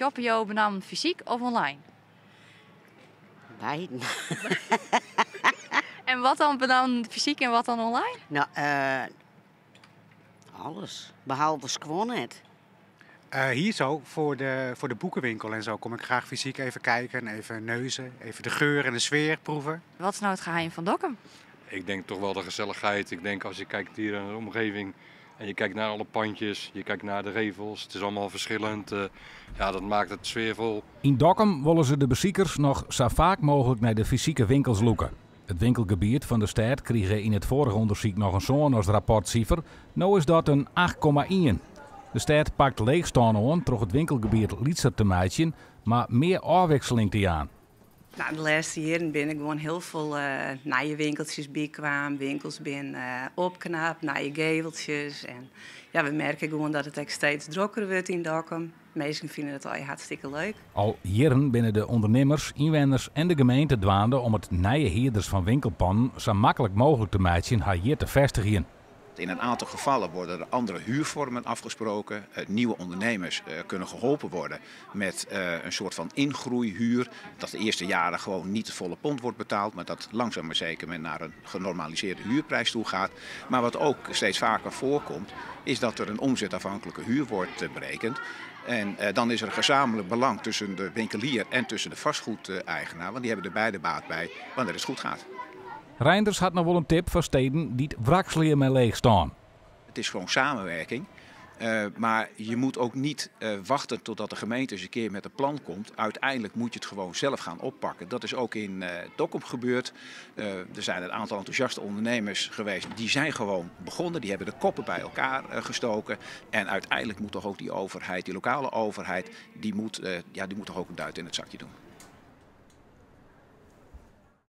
Shoppe jo benammen fysyk of online? Beiden. En wat dan benammen fysyk en wat dan online? Nou, alles. Behalve skuon net. Hier zo, voor de boekenwinkel en zo, kom ik graag fysiek even kijken, even neuzen, even de geur en de sfeer proeven. Wat is nou het geheim van Dokkum? Ik denk toch wel de gezelligheid. Ik denk als je kijkt hier naar de omgeving en je kijkt naar alle pandjes, je kijkt naar de gevels, het is allemaal verschillend. Ja, dat maakt het sfeervol. Yn Dokkum wolle se de besikers noch sa faak mooglik nei de fysike winkels lûke. It winkelgebiet fan de stêd krige yn it foarige ûndersyk noch in 7 as rapportsifer. No is dat in 8,1. De stêd pakt leechstân oan troch it winkelgebiet lytser te meitsjen, mar mear ôfwikseling te jaan. Nou, de lêste jierren binne gewoan hiel folle nije winkeltsjes bykaam. Winkels binne opknapt, nije geveltsjes. En ja, we merke gewoan dat it ek steeds drokker wurdt yn Dokkum. Minsken fine it al hartstikke leuk. Al jierren binne de ûndernimmers, ynwenners en de gemeente dwaande om it nije hierders fan winkelpannen sa maklik mooglik te meitsjen har hjir te fêstigjen. In een aantal gevallen worden er andere huurvormen afgesproken. Nieuwe ondernemers kunnen geholpen worden met een soort van ingroeihuur. Dat de eerste jaren gewoon niet de volle pond wordt betaald, maar dat langzaam maar zeker men naar een genormaliseerde huurprijs toe gaat. Maar wat ook steeds vaker voorkomt, is dat er een omzetafhankelijke huur wordt berekend. En dan is er een gezamenlijk belang tussen de winkelier en tussen de vastgoedeigenaar, want die hebben er beide baat bij wanneer het goed gaat. Reinders hat noch wol in tip foar steden dy't wrakselje mei leechstân. Het is gewoon samenwerking. Maar je moet ook niet wachten totdat de gemeente eens een keer met een plan komt. Uiteindelijk moet je het gewoon zelf gaan oppakken. Dat is ook in Dokkum gebeurd. Er zijn een aantal enthousiaste ondernemers geweest. Die zijn gewoon begonnen. Die hebben de koppen bij elkaar gestoken. En uiteindelijk moet toch ook die overheid, die lokale overheid, die moet toch ook een duit in het zakje doen.